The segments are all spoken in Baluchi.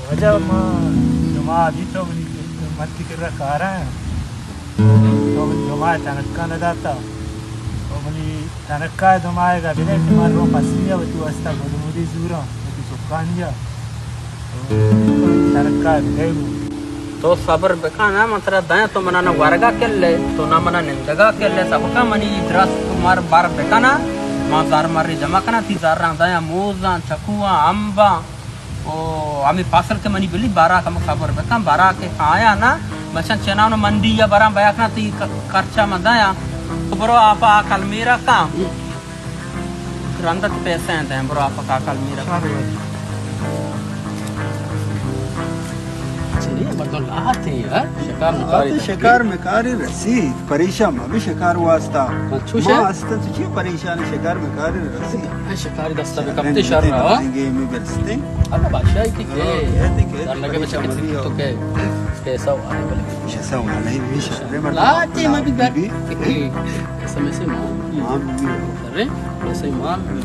واجہ، ما دو ماہ ابھی تو منی مرچی کرا کارا ہیں۔ تو منی دو ماہ تنکا نہ داتا۔ تو منی تنکا دو ماہ کا بدے کہ من رو پسنی ہے، وتی واسطہ گلمودی زورا، وتی سکانی ہے۔ تو تنکا بدے گو۔ تو صبر بکن، من ترا دیں، تو منا نہ ورگا کلے، تو نہ منا نندگا کلے، سبکا منی درست مر بر بکنا، ما زر مری جمع کنا، تی زراں دیں، موزاں، چکواں، امباں۔ او ہمے فصل کہ منی بلی بارا کم خبر بکن، بارا کہ آیا نا، مچن چنان منڈی یا براں بیا کنا تی ک-، کرچا من دایا۔ تو برو آپا آ کلمیرا کن۔ رندت پیسے ہیں دیں، برو آپا آ کلمیرا کن۔ چی مردم لاتے ہیں، ہاں؟ شکار مکاری آتے شکار مکاری رسی، پریشان مبی شکار واسطہ۔ چوش ما ہے؟ ہستن تو چی پریشان، شکار مکاری رسی۔ ہاں، شکاری دستا بکپتے شر رہا۔ آئیں گے، میں برستے۔ اللہ بادشاہ کی کہ ہاں، کہتے کہ در لگے بچے پریشان کتنی مبی تو ہو۔ کہ پیسہ والے بلے۔ پیسہ والے بھی شر ہے، مطلب لاتے میں بھی گھر۔ ایسا میں سے مان۔ مان بھی ہو۔ ارے، ایسے مان۔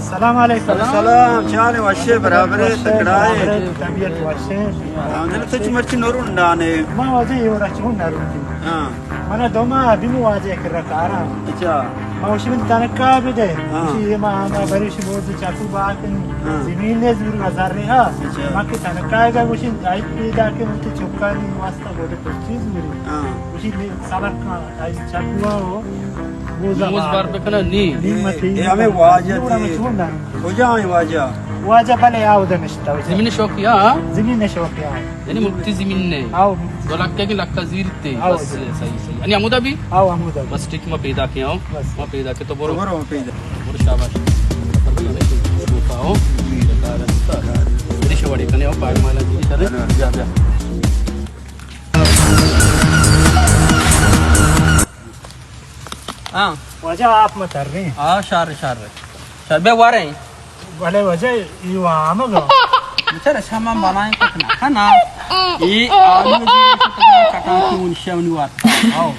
سلام علیکم۔ سلام، چالے وشے، برابرے، تکڑائے۔ طبیعت وشے۔ ہاں، تو چی مرچی نورون دانے۔ ما واجہ یہ ورا چون نارون دی۔ ہاں۔ منا دو ماہ ابھی مو واجہ کرا کارا۔ اچھا۔ ما وشی من تنکا بدے۔ ہاں۔ وشی یہ ما آنا بریش بوز چاکو باکن۔ ہاں۔ زمین نے زور ہزار رہا۔ اچھا۔ ما کہ تنکا گا وشی آئی پیدا کے من تے چکانی واسطہ بوده کچھ چیز میری۔ ہاں۔ وشی نے سبق کا آئی چاکو ہو۔ موز بار بکنا نی۔ نی متی۔ اے ہمیں واجہ تھی۔ کجا ہیں واجہ؟ واجہ بلے آو دنشتا۔ زمین شوقی ہاں؟ زمین شوقی ہاں۔ یعنی مفتی زمین نے؟ آو۔ دو لکھ کے لکھ زیر تے۔ آو۔ بس صحیح، صحیح۔ یعنی ہمودا بھی؟ آو، ہمودا بھی۔ بس ٹھیک، میں پیدا کے آؤں۔ بس۔ میں پیدا کے تو برو۔ برو، میں پیدا۔ برو، شاباش۔ برو، ہمیں شوقا ہو۔ جی۔ میری شواڑی کنے ہو، پاگ مالا جی، سر۔ بیا، بیا۔ ہاں۔ واجہ آپ مہ تر رہے ہیں۔ ہاں، شر، شر۔ شر بے وارے ہیں۔ بلے واجہ، یہ وہاں آمگا۔ بچار شما بلائیں کت نہ کنا۔ یہ آلو جی کٹا کی منشا منی وارتا۔ آؤ۔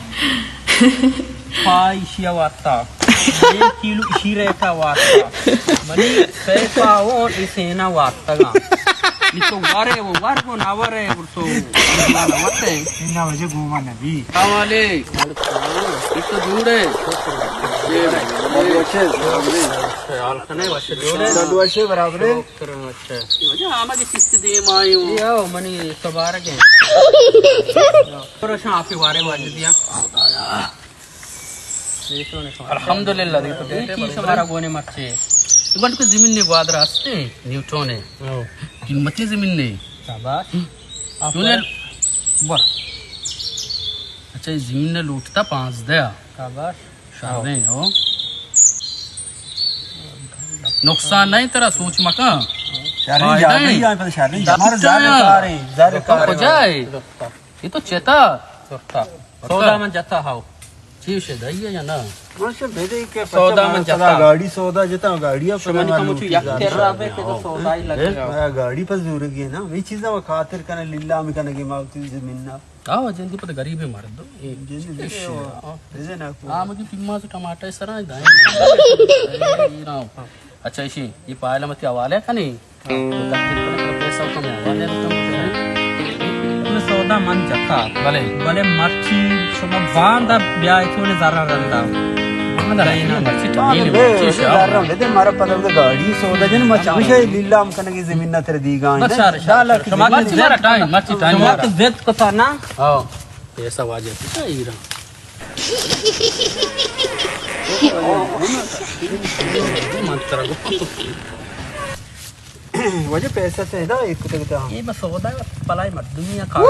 پائی شیا وارتا۔ ایک کیلو اشی ریٹا وارتا۔ منی سیفا ہوں، اسینا وارتا گا۔ یہ تو وارے، وہ وار کو نہ وارے، تو نہ وارے۔ نہ واجہ گوما نبی۔ السلام علیکم۔ یہ تو جوڑے۔ خیال کنے، وش جوڑے۔ وش برابر ہے۔ شکر، اچھا۔ واجہ آمدی کست دیم آئی ہوں۔ یہ آؤ، منی تبارک ہے۔ پرشان آپ کے بارے واجہ دیا۔ الحمدللہ، دیکھو، یہ چیز ہمارا گونے مرچے۔ بلکہ زمین نے گوادر ہستے، نیوٹن ہے۔ ہاں۔ قیمتی زمین نے۔ شاباش۔ ہم۔ آپ تو نے پر بر۔ اچھا، یہ زمین نے لوٹتا پانزدہ۔ شاباش۔ شریں ہو۔ نقصان نہیں ترا، سوچ مکن۔ شریں فائدہ جاگہ ہی۔ ہی آئیں، پتہ شریں۔ ہمارا زر کاریں، زر تو کاریں۔ کجا ہے؟ یہ تو چتا۔ سودا من جتا ہاؤ۔ چی شے دائی ہے یا نا؟ من شے بدے کہ سودا پچا من من جتا۔ گاڑی سودا جتا، گاڑی ءَ شمنی پدا کمو چو یک کرا بے کہ تو سودائی لگے۔ ہاں، گاڑی پر زورگی نا۔ یہ چیزا خاطر کنے، لیلام کنگی ما وتی زمین نا۔ آ، جندی پتہ غریب مردم۔ جندی پتہ۔ آ، مجھے پیماز ٹماٹر سرا دائیں۔ اچھا، ایشی، یہ پائل متی حوالے کنی۔ پیسہ کم ہے، حوالے کم ہے۔ سودا من جتا۔ بلے۔ بلے مرچی شما باندا بیائے تو نے زرا رندا۔ باندا دائنا۔ مرچی تو نہیں، مرچی شاہ۔ زرا بدے، مارا پتہ گاڑی سودا جن ما چمشے لیلام کنگی زمین نہ تر دیگا۔ بس شار، شار، شار۔ شما مرچی مارا ٹائم، مرچی ٹائم شما مارا۔ تو ضد کتا نا۔ ہاں۔ پیسہ واجہ کتا ایرا۔ من ترا گو۔ واجہ پیسہ تے دا ایک کتا کتا۔ یہ بس سودا پلائی مردمی کار۔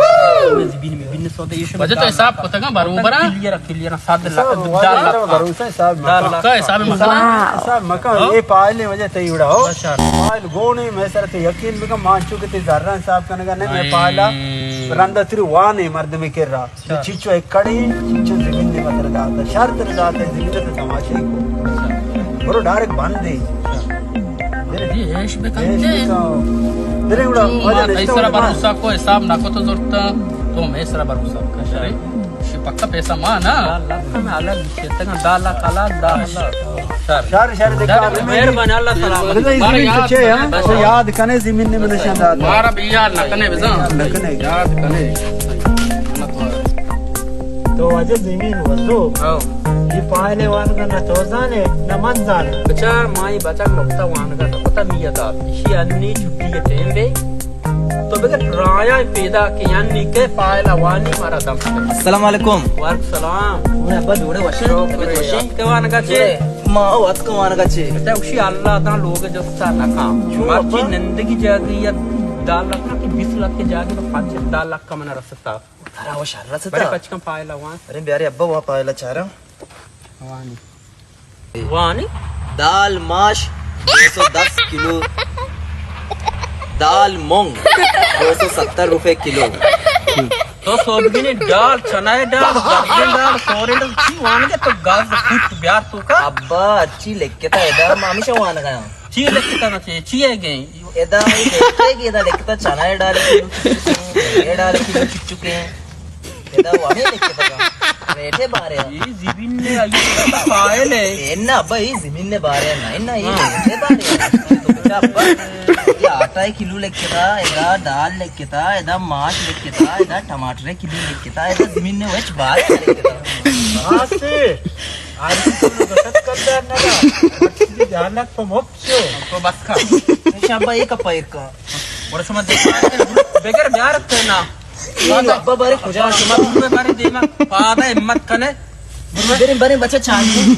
زمین میں بن سودا یہ واجہ تو حساب کتا برابر۔ Clear, clear. سات لاکھ، حساب، دہ لاکھ۔ بھروسہ حساب مکن۔ پکا حساب مکن۔ حساب مکن۔ ہاں؟ اے پائل وجہ تئی وڑا ہو۔ اچھا۔ پائل گونے، میں سر تے یقین بکن، مان چو کہ تے زرا حساب کنگا نہیں، میں پائلا رندا تری وانے مردم کرا۔ اچھا۔ چیچو ایک کڑی، چیچو زمین نے مطلب داتا۔ شرط نے داتا، زمین تے تماشا کو۔ اچھا۔ برو ڈائریکٹ بند دے۔ اچھا۔ جی، ایش بکن ایش دے۔ بکن۔ درے اڑا، تو واجہ ما نشتہ تئی سرا اڑا۔ بھروسہ کو حساب نہ کو تو زورتا، تو میں سرا بھروسہ کن شرے۔ شی پکا پیسہ ما نا۔ دہ لاکھ میں الگ شیتگا، دہ لاکھ الگ، دہ لاکھ۔ شر، شر، دکا شر، مہربانی، اللہ سلامت۔ بزاں زمین تو چے، ہاں؟ تو یاد کنے زمین نے من نشان دات۔ مارا بھی یاد نہ کنے بزاں۔ نہ کنے۔ یاد کنے۔ تو واجہ زمین وزو۔ ہاں۔ یہ پائلے وانگا نہ تو زانے، نہ من زانے۔ بچار مائی بچار مفتا وانگا نہ پتا میہ دات۔ اشی انی چھٹی کے ٹائم بے۔ تو بگر رایا پیدا کہ یعنی کہ پائلا وانی مارا دم۔ السلام علیکم۔ وعلیکم السلام۔ میں ابا جوڑے وشے۔ شکر۔ وشے۔ کہ وانگا چے؟ ما او اتکا وانگا چے؟ بچا اشی اللہ داں لوگ جستا نکام۔ چون مرچی ابا؟ نندگی جاگی یا دہ لکھ کہ بیست لکھ کے جاگی تو پنچ دہ لکھ کا من رستا۔ ترا وہ شر رستا؟ بڑے پچکن پائلا وان۔ ارے بیارے ابا وہ پائلا چارا۔ وانی۔ وانی؟ دال ماش دو سو دس کلو، دال مونگ دو سو ستر روپے کلو۔ تو سوبگینی ڈال، چنائے ڈال، گردن ڈال، سورے ڈال، چی وانگے تو گاز کٹ بیار تو کا؟ ابا، اچھی لکھتا ہے، ادا ہم ہمیشہ وانگا۔ چی لکھتا نا چی، چی ہے گئے؟ ادا ہی لکھتے کہ ادا لکھتا چنائے ڈال کلو چچکیں، اے ڈال کلو چچکیں۔ ادا وہ ہمیں لکھتا۔ ریٹے بارے۔ یہ زمین نے آئی فائل ہے۔ اے نہ ابا، یہ زمین نے بارے نہ، نہ، یہ ہاں۔ ریٹے بارے۔ تو بچا ابا، یہ آٹا کلو لکھتا، ادا دال لکھتا، ادا ماش لکھتا، ادا ٹماٹر کلو لکھتا، ادا زمین نے وچ بارے لکھتا۔ ہاں سے، آج تو دہشت گرد نہ دا۔ دھیان رکھ تو مفت شو۔ تو بس کا۔ شابا ایک اپا ایک کا۔ اور شما دیکھا بگر بیار تے نا۔ یہ ابا بارے کجا شما؟ بارے دیما پادا ہمت کنے۔ برے برے بچہ چاہیے۔